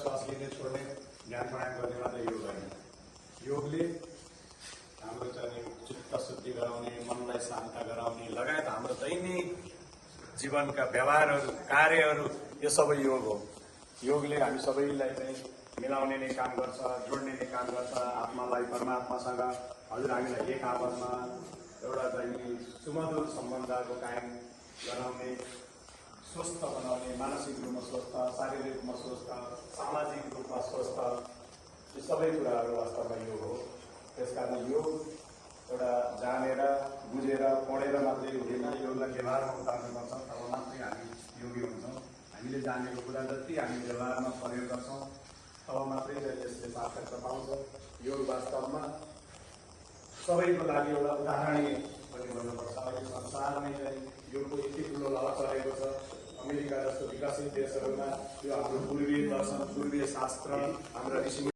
श्वास लिने छोड्ने ध्यान प्राणायाम गर्ने मात्रै योग होइन। योगले हाम्रो चाहिँ चित्त शुद्धि गराउने, मनलाई शान्त गराउने लगायत हाम्रो दैनिक जीवनका व्यवहारहरू, कार्यहरू यो सबै योग हो। योगले हामी सबैलाई चाहिँ मिलाउने नै काम गर्छ, जोड्ने नै काम गर्छ, आत्मालाई परमात्मासँग, हजुर हामीलाई एक आपसमा एउटा चाहिँ सुमधुर सम्बन्धको कायम गराउने, स्वस्थ बनाउने, मानसिक रूपमा स्वस्थ, शारीरिक रूपमा स्वस्थ, सामाजिक रूपमा स्वस्थ, यो सबै कुराहरू वास्तवमा योग हो। त्यसकारण योग एउटा जानेर बुझेर पढेर मात्रै हुँदैन, योगलाई व्यवहारमा उतार्नुपर्छ, तब मात्रै हामी योगी हुन्छौँ। हामीले जानेको कुरा जति हामी व्यवहारमा प्रयोग गर्छौँ तब मात्रै यसले सार्थकता पाउँछ। योग वास्तवमा सबैको लागि एउटा उदाहरणीय पनि भन्नुपर्छ। अहिले संसारमै चाहिँ योगको यति ठुलो लहर चलेको छ। अमेरिका जस्तो विकसित देशहरूमा यो हाम्रो पूर्वीय दर्शन, पूर्वीय शास्त्र, हाम्रा ऋषि